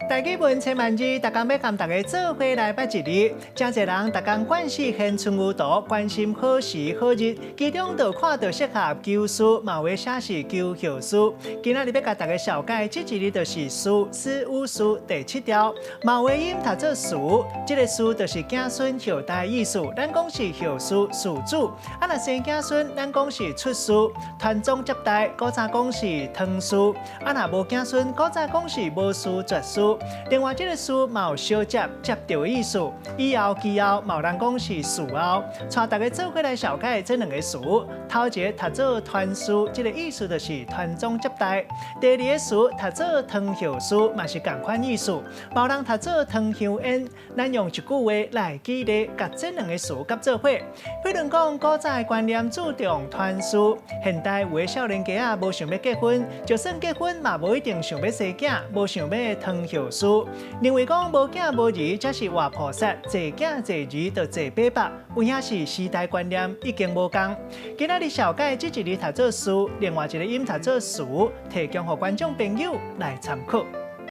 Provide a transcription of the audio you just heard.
台語文千萬字，逐工欲佮大家做伙來捌一字。誠濟人逐工關心現春牛圖，關心好時好日，其中就看著適合求嗣，嘛有的寫是求後嗣。今仔日欲共大家紹介，這一字就是嗣，斯烏嗣第七調，嘛有的音讀做嗣，這個嗣就是子孫後代意思。咱講是後嗣嗣子，啊若生子孫，咱講是出嗣，傳宗接代，古早講是傳嗣，啊若無子孫，古早講是無嗣絕嗣。另外，這個嗣嘛有相接接著的意思，以後其後嘛有人講是嗣後，帶大家做伙來紹介這兩個詞。頭一个讀做傳嗣，這個意思就是傳宗接代；第二個詞讀做傳後嗣，嘛是仝款意思。嘛有人讀做傳香煙，咱用一句話來舉例，共這兩個詞佮做伙。比如講，古早的觀念注重傳嗣，現代有的少年家仔無想欲結婚，就算結婚嘛無一定想欲生囝，無想欲傳後嗣，認為講無囝無兒才是活菩薩，濟囝濟兒就濟八百，有影是時代觀念已經無仝。今仔日紹介這一字讀做嗣，另外一個音讀做詞，提供予觀眾朋友來參考。